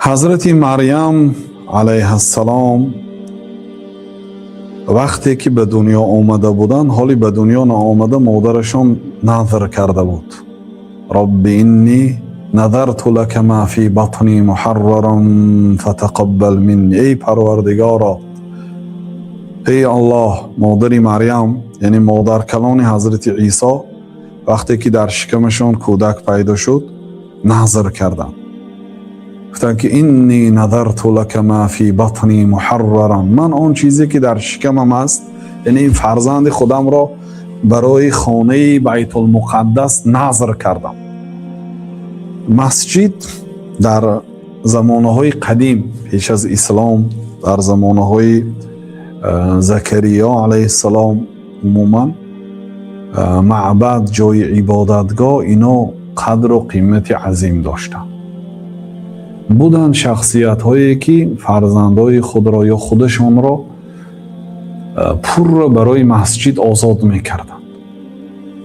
Ҳазрати Марьям алайҳассалом вақте ки ба дунё омада буданд, ҳоли ба дунё наомада модарашон назр карда буд: «Робби инни надарт лака ма фи батни муҳарраран фатақаббал минни». Эй Парвардигоро, эй Аллоҳ! Модари Марьям, яъне модаркалони ҳазрати Исо, вақте ки дар шикамашон кӯдак пайдо шуд, назр карданд, гуфтанд ки «Инни надарт лака ма фи батни муҳарраран», ман он чизе ки дар шикамам аст, яъне ин фарзанди худамро, барои хонаи Байтулмуқаддас назр кардам. Масҷид дар замонаҳои қадим, пеш аз ислом, дар замонаҳои Закариё алайҳиссалом, умуман маъбад, ҷои ибодатгоҳ, ино қадру қимати азим доштанд. Буданд шахсиятҳое, ки фарзандои худро ё худашонро пурра барои масҷид озод мекарданд,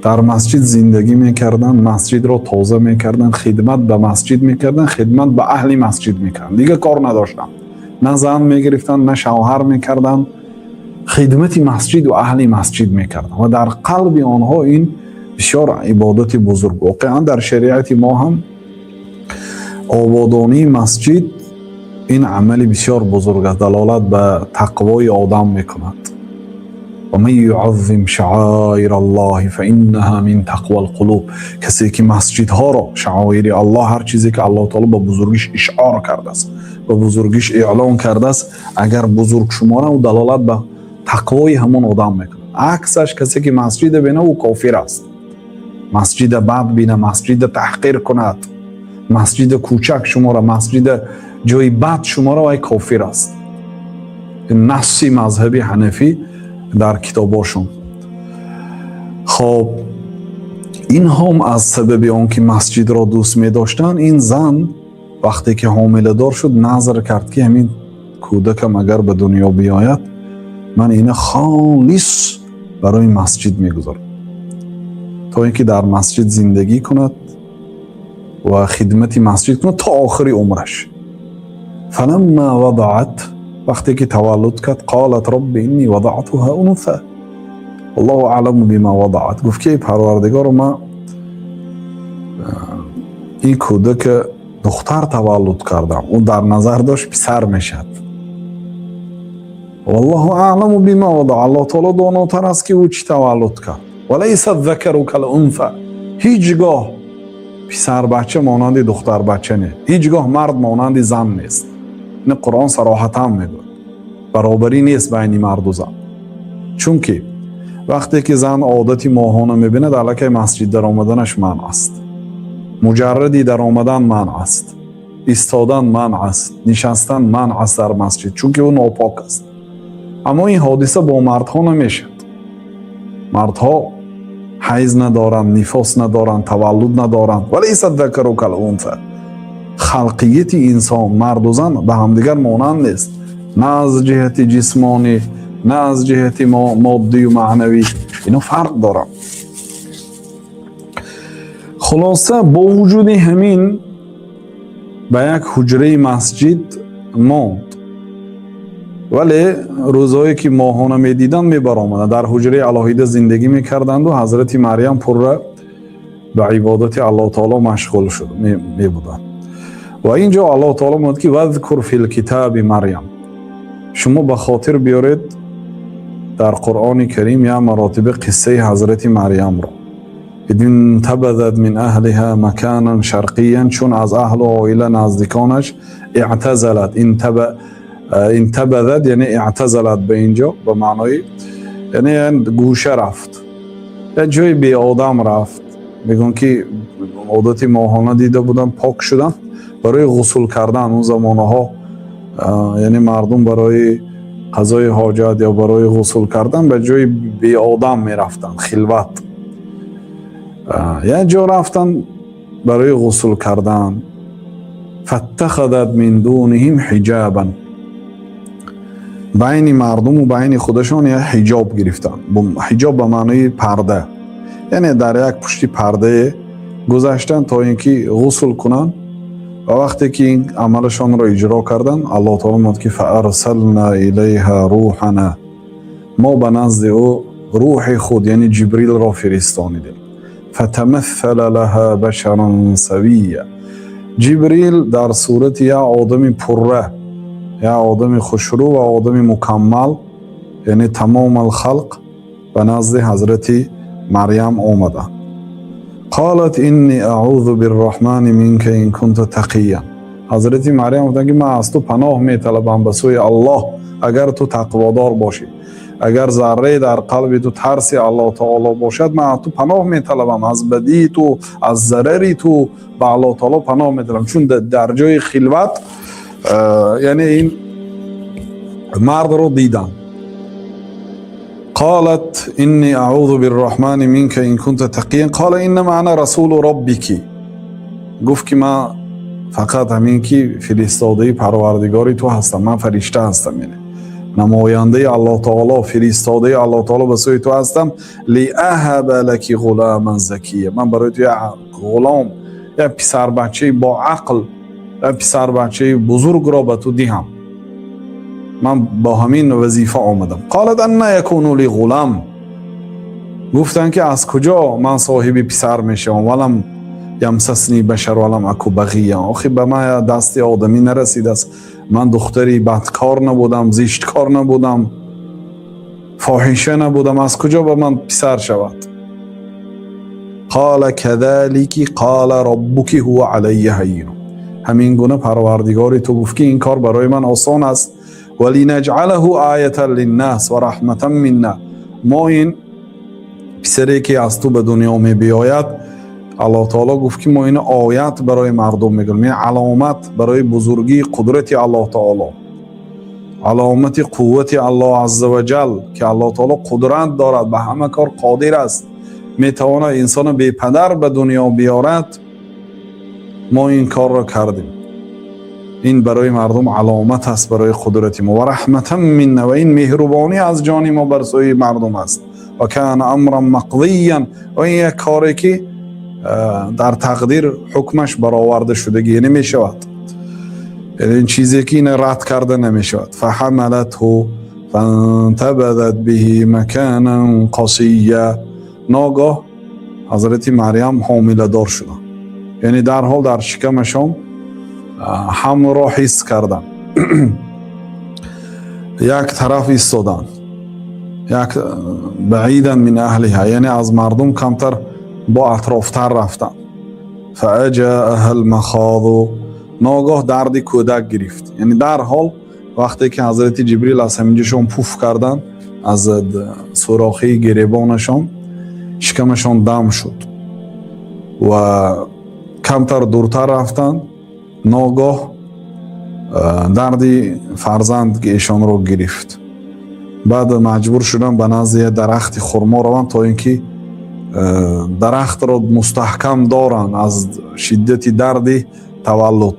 дар масҷид зиндагӣ мекарданд, масҷидро тоза мекарданд, хидмат ба масҷид мекарданд, хидмат ба аҳли масҷид мекарданд. Дигар кор надоштанд, на зан мегирифтанд, на шавҳар мекарданд, хидмати масҷиду аҳли масҷид мекарданд ва дар қалби онҳо ин бисёр ибодати бузург. Воқеан, дар шариати мо ҳам ободонии масҷид ин амали бисёр бузург аст, далолат ба тақвои одам мекунад. ومن يعظم شعائر الله فإنها من تقوى القلوب. Касе ки масҷидҳоро, шаоири Аллоҳ, ҳар чизе ки Аллоҳ таоло ба бузургиш ишъор кардааст, ба бузургиш эълон кардааст, агар бузург шумора, ӯ далолат ба тақвои ҳамон одам мекунад. Аксаш, касе ки масҷида бина, ӯ кофир аст. Масҷида бад бина, масҷида таҳқир кунад, масҷида кӯчак шумора, масҷида ҷои бад шумора, вай кофир аст. Насси мазҳаби ҳанафӣ дар китобошон. Хоб, инҳом аз сабаби он ки масҷидро дӯст медоштанд, ин зан вақте ки ҳомиладор шуд, назр кард, ки ҳамин кӯдакам агар ба дунё биёяд, ман ина холис барои масҷид мегузорам, то ин ки дар масҷид зиндагӣ кунад ва хидмати масҷид кунад то охири умраш. فلما وضعت, вақте ки таваллуд кард, قالت رب إني وضعتها أنثى والله أعلم بما وضعت. Гуфт ки: «Эй Парвардигоро, ман ин кӯдака духтар таваллуд кардам». Ӯ дар назар дошт, писар мешавад. والله أعلم بما وضعت, Аллоҳ таоло донотар аст, ки ӯ чӣ таваллуд кард. وليس الذكر كالأنثى, ҳеҷ гоҳ писарбача монанди духтарбача нест, ҳеҷ гоҳ мард монанди зан нест. Ин Қуръон сароҳатан мегӯяд, баробарӣ нест байни марду зан. Чунки вақте ки зан одати моҳона мебинад, аллакай масҷид даромаданаш манъ аст, муҷарради даромадан манъ аст, истодан манъ аст, нишастан манъ аст дар масҷид, чунки ӯ нопок аст. Аммо ин ҳодиса бо мардҳо намешавад. Мардҳо ҳайз надоранд, нифос надоранд, таваллуд надоранд. وليس الذكر كالأنثى. Халқияти инсон, марду зан ба ҳамдигар монанд нест, на аз ҷиҳати ҷисмонӣ, на аз ҷиҳати моддию маънавӣ, ино фарқ доранд. Хулоса, бо вуҷуди ҳамин ба як ҳуҷраи масҷид монд, вале рӯзҳое ки моҳона медиданд, мебаромаданд, дар ҳуҷраи алоҳида зиндагӣ мекарданду ҳазрати Марьям пурра ба ибодати Аллоҳ таоло машғул шуд мебуданд. Ва ин ҷо Аллоҳ таоло мегӯяд, ки واذكر في الكتاب مريم, шумо ба хотир биёред дар Қуръони Карим як маротиба қиссаи ҳазрати Марьямро. إذ انتبذت من أهلها مكانا شرقيا, чун аз аҳлу оила, наздиконаш, اعتزلت, انتبذت яъне اعتزلت, ба инҷо ба маънои яъне гӯша рафт, як ҷои беодам рафт. Мегӯянд, ки одати моҳона дида буданд, пок шуданд, барои ғусул кардан. Он замонаҳо, яъне мардум барои қазои ҳоҷат ё барои ғусул кардан ба ҷои беодам мерафтанд, хилват. Як ҷо рафтанд барои ғусул кардан. فاتخذت من دونهم حجابا, байни мардуму байни худашон як ҳиҷоб гирифтанд. Ҳиҷоб ба маънои парда, яъне дар як пушти пардае гузаштанд, то ин ки ғусул кунанд. Ва вақте ки ин амалашонро иҷро карданд, Аллоҳ таоло мегӯяд, ки فأرسلنا إليها روحنا, мо ба назди ӯ рӯҳи худ, яъне Ҷибрилро фиристонидем. فتمثل لها بشرا سويا, Ҷибрил дар сурати як одами пурра, як одами хушрӯ ва одами мукаммал, яъне تمام الخلق, ба назди ҳазрати Марьям омаданд. قالت إني أعوذ بالرحمن منك إن كنت تقيا. Ҳазрати Марьям гуфтанд, ки ман аз ту паноҳ металабам ба сӯи Аллоҳ, агар ту тақводор бошӣ, агар заррае дар қалби ту тарси Аллоҳ таоло бошад, ман аз ту паноҳ металабам, аз бадии ту, аз зарари ту ба Аллоҳ таоло паноҳ металабам. Чун дар ҷои хилват, яъне ин мардро дидам. قالت إني أعوذ بالرحمن منك إن كنت تقيا. قال إنما أنا رسول ربك, гуфт, ки ман фақат ҳамин ки фиристодаи Парвардигори ту ҳастам, ман фаришта ҳастам, яъне намояндаи Аллоҳ таоло, фиристодаи Аллоҳ таоло ба сӯи ту ҳастам. لأهب لك غلاما زكيا, ман барои ту як ғулом, як писарбачаи бо ақл, як писарбачаи бузургро ба ту диҳам, ман бо ҳамин вазифа омадам. قالت أنى يكون لي غلام, гуфтанд, ки аз куҷо ман соҳиби писар мешавам? ولم يمسسني بشر ولم أك بغيا, охи ба ман дасти одамӣ нарасидааст, ман духтари бадкор набудам, зишткор набудам, фоҳиша набудам, аз куҷо ба ман писар шавад? قال كذلك قال ربك هو علي هين, ҳамин гуна Парвардигори ту гуфт, ки ин кор барои ман осон аст. ولنجعله آية للناس ورحمة منا, мо ин писаре, ки аз ту ба дунё мебиёяд, Аллоҳ таоло гуфт, ки мо ин оят барои мардум мегӯем, ин аломат барои бузургии қудрати Аллоҳ таоло, аломати қуввати Аллоҳ عز وجل, ки Аллоҳ таоло қудрат дорад, ба ҳама кор қодир аст, метавонад инсоно бепадар ба дунё биёрад. Мо ин корро кардем, ин барои мардум аломат аст барои қудрати мо. ورحمة منا, ва ин меҳрубонӣ аз ҷони мо бар сӯи мардум аст. وكان أمرا مقضيا, ва ин як коре, ки дар тақдир ҳукмаш бароварда шудагӣ, яъне мешавад, яъне ин чизе, ки ина рад карда намешавад. فحملته فانتبذت به مكانا قصيا, ногоҳ ҳазрати Марьям ҳомиладор шуданд, яъне дарҳол дар шикамашон ҳамлро ҳис карданд, як тараф истоданд, як بعيدا من أهلها, яъне аз мардум камтар бо атрофтар рафтанд. فأجاءها المخاض, ногоҳ дарди кӯдак гирифт, яъне дарҳол вақте ки ҳазрати Ҷибрил аз ҳаминҷошон пуф карданд, аз сурохии гиребонашон, шикамашон дам шуд ва камтар дуртар рафтанд, ногоҳ дарди фарзанд эшонро гирифт. Баъд маҷбур шуданд ба назди як дарахти хурмо раванд, то ин ки дарахтро мустаҳкам доранд аз шиддати дарди таваллуд.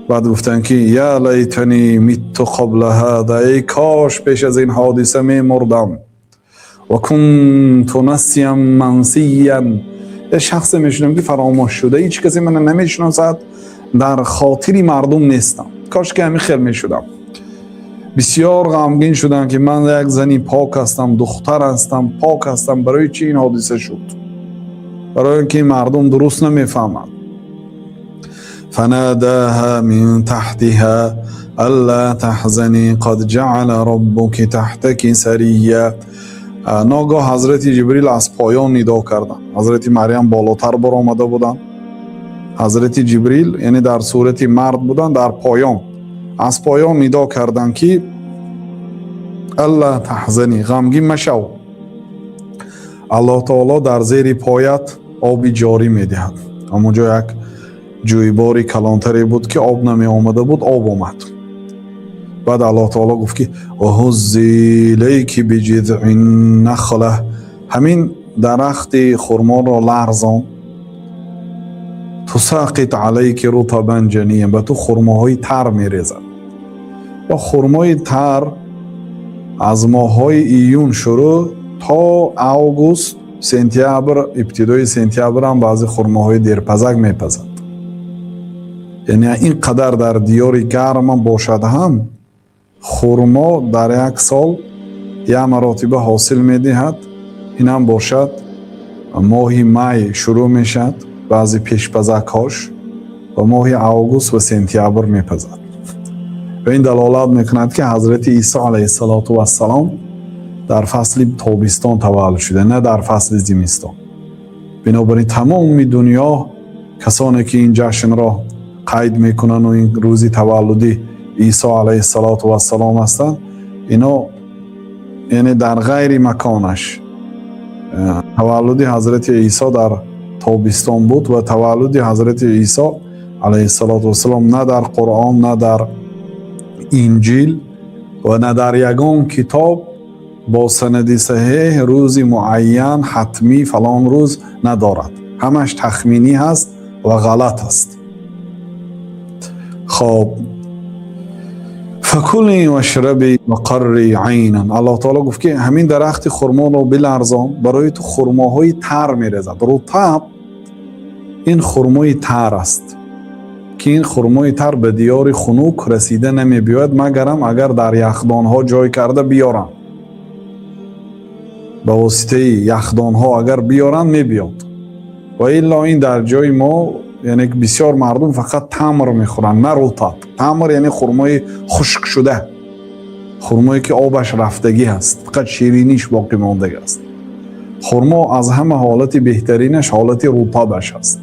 Баъд гуфтанд, ки يا ليتني مت قبل هذا, эй кош пеш аз ин ҳодиса мемурдам. وكنت نسيا منسيا, як шахсе мешудам, ки фаромӯш шуда, ҳеҷ касе мана намешиносад, дар хотири мардум нестам, кош ки ҳамин хел мешудам. Бисёр ғамгин шудам, ки ман як зани пок ҳастам, духтар ҳастам, пок ҳастам, барои чӣ ин ҳодиса шуд? Барои он ки мардум дуруст намефаҳмад. فناداها من تحتها ألا تحزني قد جعل ربك تحتك سريا. Ногоҳ ҳазрати Ҷибрил аз поён нидо карданд. Ҳазрати Марьям болотар баромада буданд, ҳазрати Ҷибрил, яъне дар сурати мард буданд, дар поён, аз поён нидо карданд, ки ألا تحزني, ғамгин машав, Аллоҳ таоло дар зери поят оби ҷорӣ медиҳад. Ҳамон ҷо як ҷӯйбори калонтаре буд, ки об намеомада буд, об омад. Баъд Аллоҳ таоло гуфт, ки وهزي إليك بجذع النخلة, ҳамин дарахти хурморо ларзон, تساقط عليك رطبا جنيا, ба ту хурмоҳои тар мерезад. Ва хурмои тар аз моҳҳои июн шурӯъ то август, сентябр, ибтидои сентябр ҳам баъзе хурмоҳои дерпазак мепазад. Яъне ин қадар дар диёри гарм бошад ҳам, хурмо дар як сол як маротиба ҳосил медиҳад. Инам бошад, моҳи май шурӯъ мешавад баъзе пешпазакҳош ва моҳи август ва сентябр мепазад. Ва ин далолат мекунад, ки ҳазрати Исо алайҳиссалоту вассалом дар фасли тобистон таваллуд шуда, на дар фасли зимистон. Бинобар ин тамоми дунё касоне ки ин ҷашнро қайд мекунанд ва ин рӯзи таваллуди Исо алайҳиссалоту вассалом ҳастанд, ино яъне дар ғайри маконаш. Таваллуди ҳазрати Исо дар тобистон буд ва таваллуди ҳазрати Исо алайҳиссалоту вассалом на дар Қуръон, на дар Инҷил ва на дар ягон китоб бо санади саҳеҳ рӯзи муайян, ҳатмӣ, фалон рӯз надорад. Ҳамаш тахминӣ ҳаст ва ғалат аст. Хоб, فكلي واشربي وقري عينا. Аллоҳ таоло гуфт, ки ҳамин дарахти хурморо биларзон, барои ту хурмоҳои тар мерезад. Рутаб ин хурмои тар аст, ки ин хурмои тар ба диёри хунук расида намебиёяд, магарам агар дар яхдонҳо ҷой карда биёранд. Ба воситаи яхдонҳо агар биёранд, мебиёд. Ва илло ин дар ҷои мо, яъне бисёр мардум фақат тамр мехӯранд, на рутаб. Тамр яъне хурмои хушкшуда, хурмое ки обаш рафтагӣ ҳаст, фақат шириниш боқӣ мондагӣ аст. Хурмо аз ҳама ҳолати беҳтаринаш ҳолати рутабаш аст,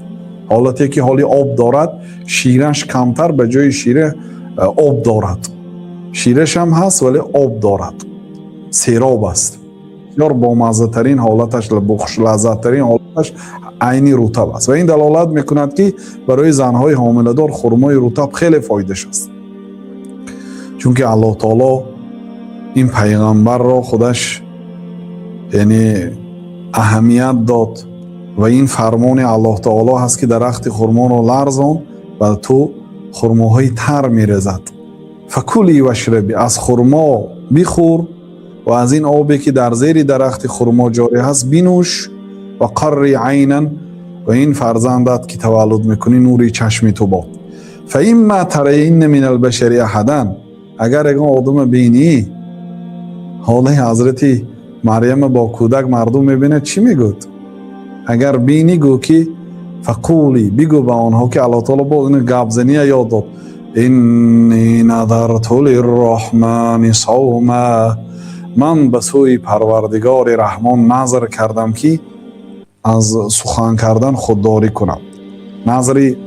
ҳолате ки ҳоли об дорад, шираш камтар, ба ҷои шира об дорад. Ширашам ҳаст, вале об дорад, сероб аст. Бисёр бомаззатарин ҳолаташ, хушлаззаттарин ҳолаташ айни рутаб аст. Ва ин далолат мекунад, ки барои занҳои ҳомиладор хурмои рутаб хеле фоидаш аст, чунки Аллоҳ таоло ин пайғамбарро худаш яъне аҳамият дод. Ва ин фармони Аллоҳ таоло ҳаст, ки дарахти хурморо ларзон ва ту хурмоҳои тар мерезад. فكلي واشربي, аз хурмо бихӯр ва аз ин обе ки дар зери дарахти хурмо ҷорӣ ҳаст, бинӯш. وقري عينا, ва ин фарзандат ки таваллуд мекунӣ, нури чашми ту бод. فإما ترين من البشر أحدا, агар ягон одама бинӣ, ҳоли ҳазрати Марьяма бо кӯдак мардум мебинад, чӣ мегӯд? Агар бинӣ, гӯ ки فقولي, бигӯ ба онҳо, ки Аллоҳ таоло боз ин гапзания ёд дод: إني نذرت للرحمن صوما, ман ба сӯи Парвардигори Раҳмон назр кардам, ки аз сухан кардан худдорӣ кунам. Назри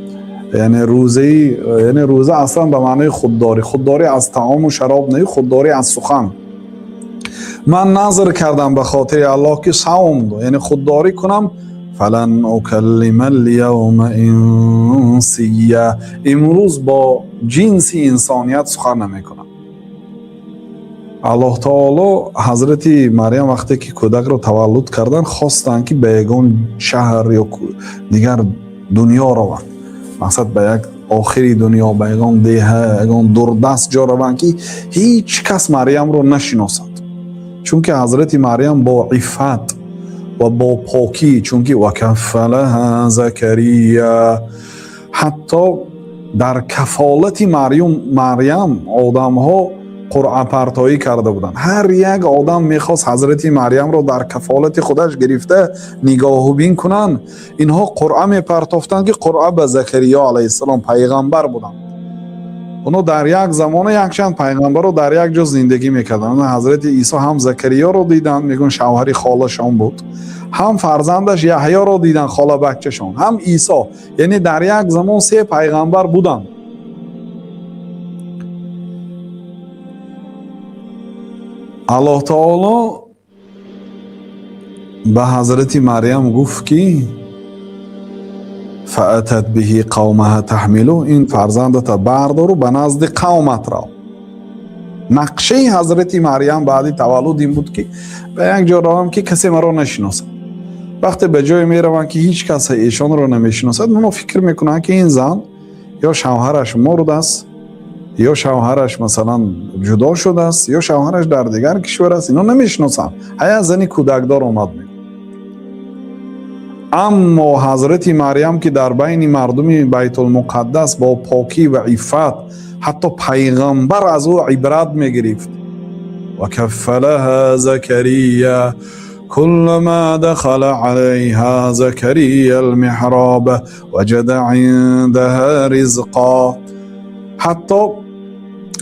яъне рӯзаи, яъне рӯза аслан ба маънои худдорӣ, худдорӣ аз таому шароб не, худдорӣ аз сухан. Ман назр кардам ба хотири Аллоҳ, ки савм, яъне худдорӣ кунам. فلن أكلم اليوم إنسيا, имрӯз бо ҷинси инсоният сухан намекунам. Аллоҳ таоло ҳазрати Марьям вақте ки кӯдакро таваллуд карданд, хостанд, ки ба ягон шаҳр ё дигар дунё раванд, мақсад, ба як охири дунё, ба ягон деҳа, ягон дурдаст ҷо раванд, ки ҳеҷ кас Марьямро нашиносад, чунки ҳазрати Марьям бо иффат ва бо покӣ, чунки وكفلها زكريا, ҳатто дар кафолати Марьям одамҳо қуръапартоӣ карда буданд. Ҳар як одам мехост ҳазрати Марьямро дар кафолати худаш гирифта нигоҳубин кунанд. Инҳо қуръа мепартофтанд, ки қуръа ба Закариё алайҳиссалом, пайғамбар буданд. Оно дар як замона якчанд пайғамбарро дар як ҷо зиндагӣ мекарданд. Ҳазрати Исо ҳам Закариёро диданд, мегӯянд, шавҳари холашон буд, ҳам фарзандаш Яҳёро диданд, холабаччашон, ҳам Исо. Яъне дар як замон се пайғамбар буданд. Аллоҳ таоло ба ҳазрати Марьям гуфт, ки فأتت به قومها تحمله, ин фарзандата бардору ба назди қавмат рав. Нақшаи ҳазрати Марьям баъди таваллуд ин буд, ки ба як ҷо равам, ки касе маро нашиносад. Вақте ба ҷое мераванд, ки ҳеҷ кас эшонро намешиносад, онҳо фикр мекунанд, ки ин зан ё шавҳараш мурд аст, ё шавҳараш, масалан, ҷудо шудааст, ё шавҳараш дар дигар кишвар аст. Ино намешиносанд. Ҳая, зани кӯдакдор омад, мегӯ. Аммо ҳазрати Марьям, ки дар байни мардуми Байтулмуқаддас бо покӣ ва иффат, ҳатто пайғамбар аз ӯ ибрат мегирифт. وكفلها زكريا كلما دخل عليها زكريا المحراب وجد عندها رزقا. Ҳатто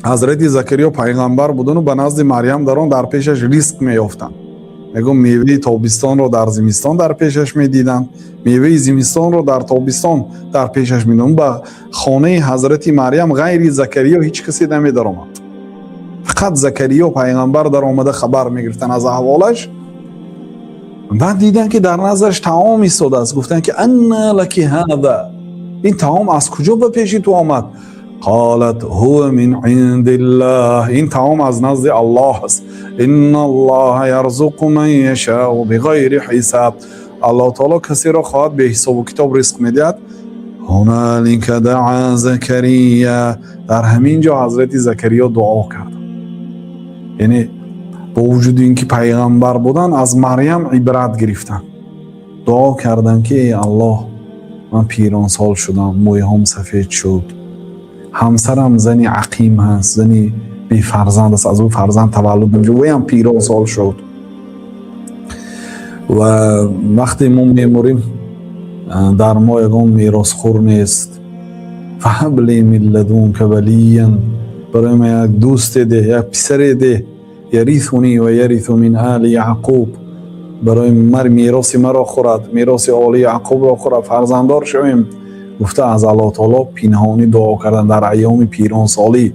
ҳазрати Закариё пайғамбар будану ба назди Марьям дарон, дар пешаш ризқ меёфтанд. Мегӯ, меваи тобистонро дар зимистон дар пешаш медиданд, меваи зимистонро дар тобистон дар пешаш медиданд. Ба хонаи ҳазрати Марьям ғайри Закариё ҳеҷ касе намедаромад. Фақат Закариё пайғамбар даромада, хабар мегирифтанд аз аҳволаш. Баъд диданд, ки дар наздаш таом истодааст. Гуфтанд, ки أنى لك هذا, ин таом аз куҷо ба пеши ту омад? قالت هو من عند الله, ин таом аз назди Аллоҳ аст. إن الله يرزق من يشاء بغير حساب. Аллоҳ таоло касеро хоҳад, беҳисобу китоб ризқ медиҳад. هنالك دعا زكريا. Дар ҳамин ҷо ҳазрати Закариё дуо кард. Яъне бо вуҷуди ин ки пайғамбар буданд, аз Марьям ибрат гирифтанд, дуо карданд, ки эй Аллоҳ, ман пиронсол шудам, мӯйҳом сафед шуд, ҳамсарам зани ақим ҳаст, зани бефарзанд аст, аз ӯ фарзанд таваллуд намешуд, ваям пиронсол шуд ва вақте мо мемурем, дар мо ягон меросхӯр нест. فهب لي من لدنك وليا, барои ман як дӯсте деҳ, як писаре деҳ. يرثني ويرث من آل يعقوب, барои мероси маро хӯрад, мероси оли Яъқубро хӯрад, фарзанддор шавем, гуфта, аз Аллоҳ таоло пинҳонӣ дуо кардан дар айёми пиронсолӣ.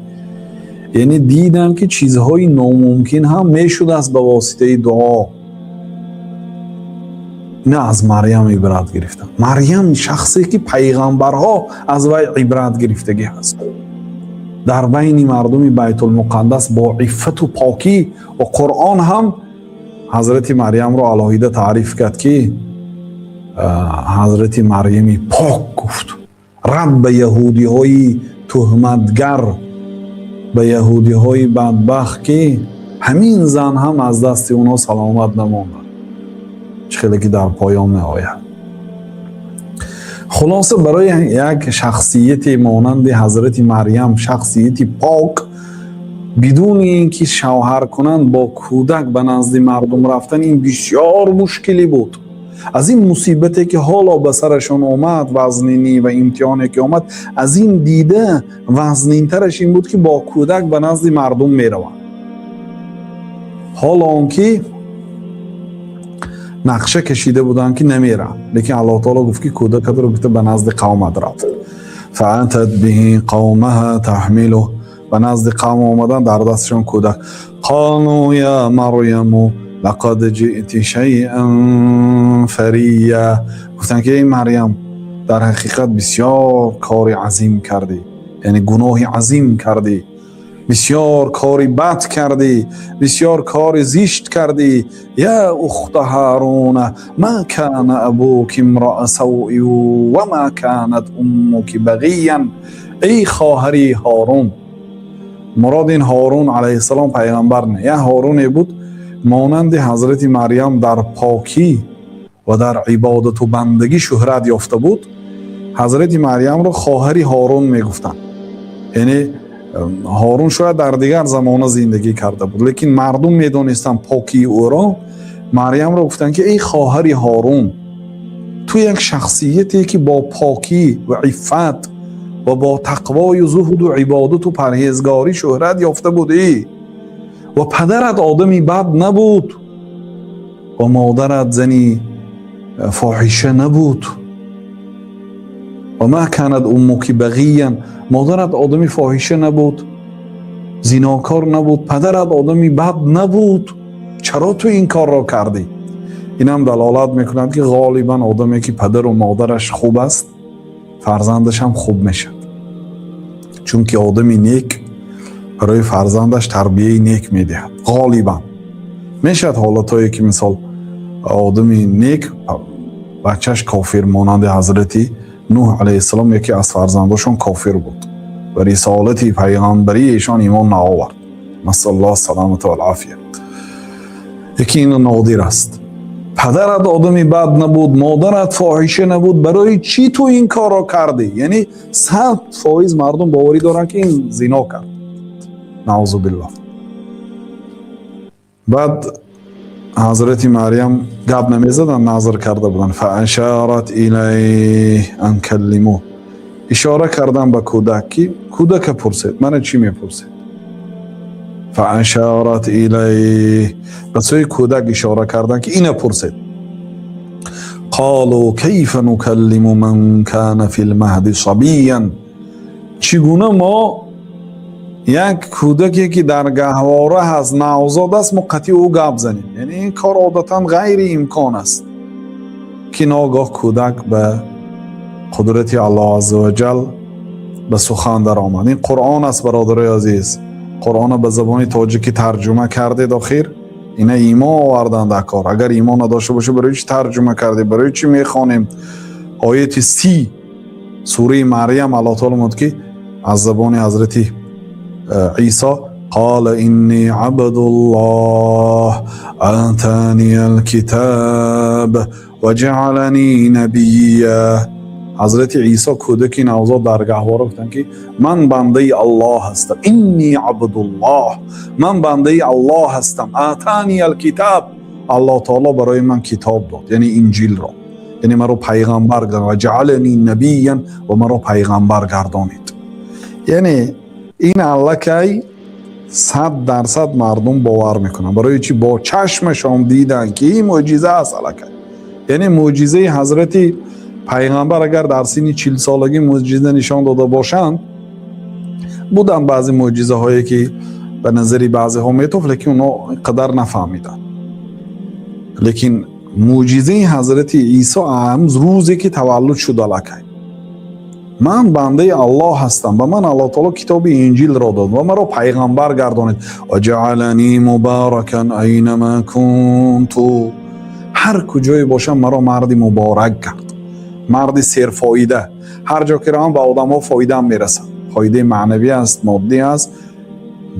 Яъне дидам, ки чизҳои номумкин ҳам мешудааст ба воситаи дуо. Ина аз Марьям ибрат гирифтам. Марьям шахсе, ки пайғамбарҳо аз вай ибрат гирифтагӣ ҳаст, дар байни мардуми Байтулмуқаддас бо иффату покӣ, ва Қуръон ҳам ҳазрати Марьямро алоҳида таъриф кард, ки ҳазрати Марьями пок гуфт. Рад ба яҳудиҳои туҳматгар, ба яҳудиҳои бадбахт, ки ҳамин зан ҳам аз дасти онҳо саломат намондад, чӣ хеле ки дар поён меояд. Хулоса, барои як шахсияте монанди ҳазрати Марьям, шахсияти пок, бидуни ин ки шавҳар кунанд, бо кӯдак ба назди мардум рафтан, ин бисёр мушкилӣ буд. Аз ин мусибате, ки ҳоло ба сарашон омад, вазнинӣ ва имтиҳоне, ки омад, аз ин дида вазнинтараш ин буд, ки бо кӯдак ба назди мардум мераванд. Ҳоло он ки нақша кашида буданд, ки намеранд, лекин Аллоҳ таоло гуфт, ки кӯдакатро гуфта ба назди қавмат рафт. فأتت به قومها تحمله. Ба назди қавм омадан, дар дасташон кӯдак. قالوا يا مريم لقد جئت شيئا فريا. Гуфтанд, ки эй Марьям, дар ҳақиқат бисёр кори азим кардӣ, яъне гуноҳи азим кардӣ, бисёр кори бад кардӣ, бисёр кори зишт кардӣ. يا أخت هارون ما كان أبوك امرأ سوء وما كانت أمك بغيا. Эй хоҳари Ҳорун. Мурод ин Ҳорун алайҳиссалом пайғамбар не, як Ҳоруне буд, монанди ҳазрати Марьям дар покӣ ва дар ибодату бандагӣ шӯҳрат ёфта буд. Ҳазрати Марьямро хоҳари Ҳорун мегуфтанд. Яъне Ҳорун шояд дар дигар замона зиндагӣ карда буд, лекин мардум медонистанд покии ӯро. Марьямро гуфтанд, ки эй хоҳари Ҳорун, ту як шахсияте, ки бо покӣ ва иффат ва бо тақвою зуҳду ибодату парҳезгорӣ шӯҳрат ёфта будӣ, ва падарат одами бад набуд, ва модарат зани фоҳиша набуд. وما كانت أمك بغيا. Модарат одами фоҳиша набуд, зинокор набуд, падарат одами бад набуд, чаро ту ин корро кардӣ? Инам далолат мекунад, ки ғолибан одаме, ки падару модараш хуб аст, фарзандаш ҳам хуб мешавад, чунки одами нек барои фарзандаш тарбияи нек медиҳад ғолибан. Мешавад ҳолатҳое, ки мисол одами нек, бачаш кофир, монанди ҳазрати Нуҳ алайҳиссалом, яке аз фарзандошон кофир буд ва рисолати пайғамбарии эшон имон наовард, نسأل الله السلامة والعافية. Яке ин нодир аст. Падарат одами бад набуд, модарат фоҳиша набуд, барои чӣ ту ин корро кардӣ? Яъне 100% мардум боварӣ доранд, ки ин зино кард, наъузу биллоҳ. Баъд ҳазрати Марьям гап намезаданд, назр карда буданд. فأشارت إليه أن كلموه, ишора кардан ба кӯдак, ки кӯдака пурсед, мана чӣ мепурсед. فأشارت إليه, ба сӯи кӯдак ишора кардан, ки ина пурсед. قالوا كيف نكلم من كان في المهد صبيا, чӣ гуна мо як кӯдаке, ки дар гаҳвора ҳаст, навзод аст, мо қатъи ӯ гап занем? Яъне ин кор одатан ғайриимкон аст, ки ногоҳ кӯдак ба қудрати Аллоҳ азза ва ҷал ба сухан даромад. Ин Қуръон аст, бародарои азиз. Қуръонро ба забони тоҷикӣ тарҷума кардед, охир ина имон овардан дар кор. Агар имон надошта боша, барои чӣ тарҷума кардем, барои чӣ мехонем? Ояти 30 сураи Марьям, Аллоҳ таоло мегӯяд, ки аз забони ҳазрати Исо: قال إني عبد الله آتاني الكتاب وجعلني نبيا. Ҳазрати Исо, кӯдаки навзод дар гаҳвора, гуфтанд, ки ман бандаи Аллоҳ ҳастам. إني عبد الله, ман бандаи Аллоҳ ҳастам. آتاني الكتاب, Аллоҳ таоло барои ман китоб дод, яъне Инҷилро, яъне маро пайғамбар гардон. وجعلني نبيا, ва маро пайғамбар гардонид. Яъне ин аллакай 100% мардум бовар мекунанд. Барои чӣ? Бо чашмашон диданд, ки ин мӯъҷиза аст аллакай. Яъне мӯъҷизаи ҳазрати пайғамбар, агар дар синни 40-солагӣ мӯъҷиза нишон дода бошанд, буданд баъзе мӯъҷизаҳое, ки ба назари баъзеҳо метофт, лекин онҳо қадар нафаҳмиданд. Лекин мӯъҷизаи ҳазрати Исо рӯзе ки таваллуд шуд, аллакай: ман бандаи Аллоҳ ҳастам, ба ман Аллоҳ таоло китоби Инҷилро дод ва маро пайғамбар гардонид. وجعلني مباركا أينما كنت, ҳар куҷое бошам, маро марди муборак кард, марди серфоида. Ҳар ҷо ки равам, ба одамҳо фоидаам мерасад, фоидаи маънавӣ аст, моддӣ аст.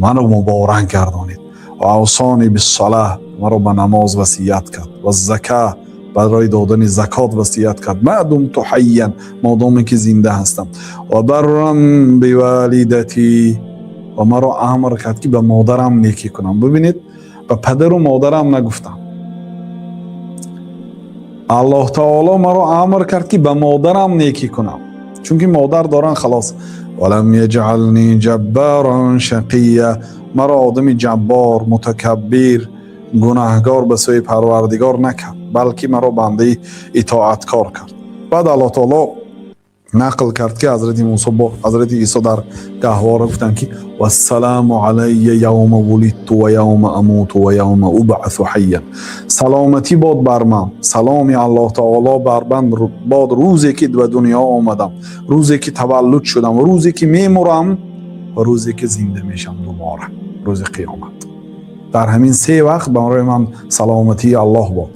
Маро муборак гардонид. وأوصاني بالصلاة, маро ба намоз васият кард, والزكاة, барои додани закот васият кард, ما دمت حيا, модоме ки зинда ҳастам, وبرا بوالدتي, ва маро амр кард, ки ба модарам некӣ кунам. Бибинед, ба падару модарам нагуфтам. Аллоҳ таоло маро амр кард, ки ба модарам некӣ кунам, чунки модар доранд, халос. ولم يجعلني جبارا شقيا, маро одами ҷаббор, мутакаббир, гунаҳгор ба сӯи Парвардигор накард, балки маро бандаи итоаткор кард. Баъд Аллоҳ таоло нақл кард, ки ҳазрати Мусо бо ҳазрати Исо дар гаҳвора гуфтанд, ки والسلام علي يوم ولدت ويوم أموت ويوم أبعث حيا, саломатӣ бод бар ман, саломи Аллоҳ таоло бар ман бод рӯзе ки ба дунё омадам, рӯзе ки таваллуд шудам, рӯзе ки мемурам ва рӯзе ки зинда мешам дубора, рӯзи қиёмат. Дар ҳамин се вақт барои ман саломатии Аллоҳ бод.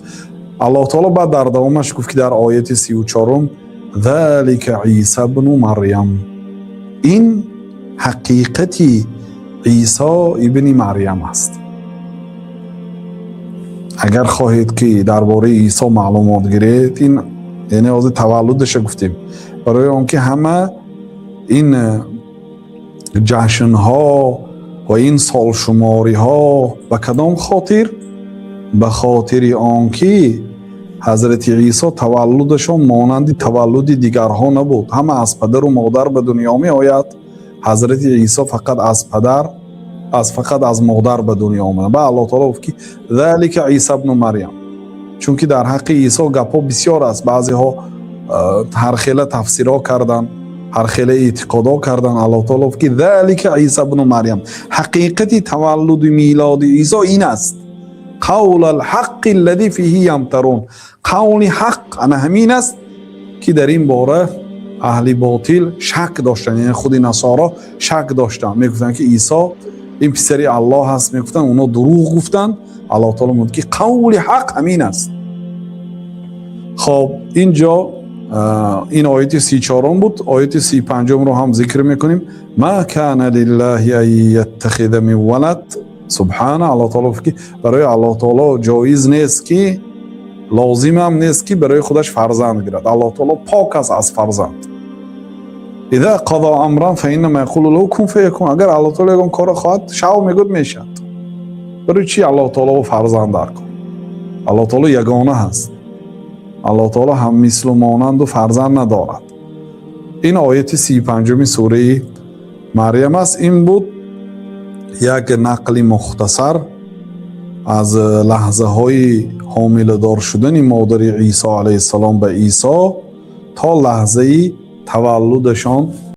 Аллоҳ таоло баъд дар давомаш гуфт, ки дар ояти 34-ум: ذلك عيسى ابن مريم, ин ҳақиқати Исо ибни Марьям аст. Агар хоҳед, ки дар бораи Исо маълумот гиред, ин яъне ҳозир таваллудаша гуфтем, барои он ки ҳама ин ҷашнҳо ва ин солшумориҳо ба кадом хотир? Ба хотири он ки ҳазрати Исо таваллудашон монанди таваллуди дигарҳо набуд. Ҳама аз падару модар ба дунё меояд, ҳазрати Исо фақат аз падар, аз фақат аз модар ба дунё омада. Ба Аллоҳ таоло гуфт, ки ذلك عيسى ابن مريم, чунки дар ҳаққи Исо гапҳо бисёр аст. Баъзеҳо ҳархела тафсирҳо карданд, ҳархела эътиқодҳо карданд. Аллоҳ таоло гуфт, ки ذلك عيسى ابن مريم, ҳақиқати таваллуди милоди Исо ин аст. قول الحق الذي فيه يمترون, қавли ҳақ ана ҳамин аст, ки дар ин бора аҳли ботил шак доштанд, яъне худи насоро шак доштанд, мегуфтанд, ки Исо ин писари Аллоҳ аст, мегуфтанд. Онҳо дурӯғ гуфтанд. Аллоҳ таоло мегӯяд, ки қавли ҳақ ҳамин аст. Хоб, ин ҷо ин ояти 34-ум буд. Ояти 35-умро ҳам зикр мекунем. ما كان لله أن يتخذ من ولد سبحانه, Аллоҳ таоло гуфт, ки барои Аллоҳ таоло ҷоиз нест, ки Лозимам нест, ки барои худаш фарзанд гирад. Аллоҳ таоло пок аст аз фарзанд. إذا قضى أمرا فإنما يقول له كن فيكون. Агар Аллоҳ таоло ягон корро хоҳад, шав мегӯяд, мешавад. Барои чӣ Аллоҳ таоло фарзанд дар кор? Аллоҳ таоло ягона ҳаст. Аллоҳ таоло ҳам мислу монанду фарзанд надорад. Ин ояти 35-уми сураи Марьям аст. Ин буд як нақли мухтасар аз лаҳзаҳои ҳомиладор шудани модари Исо алайҳиссалом ба Исо то лаҳзаи таваллудашон.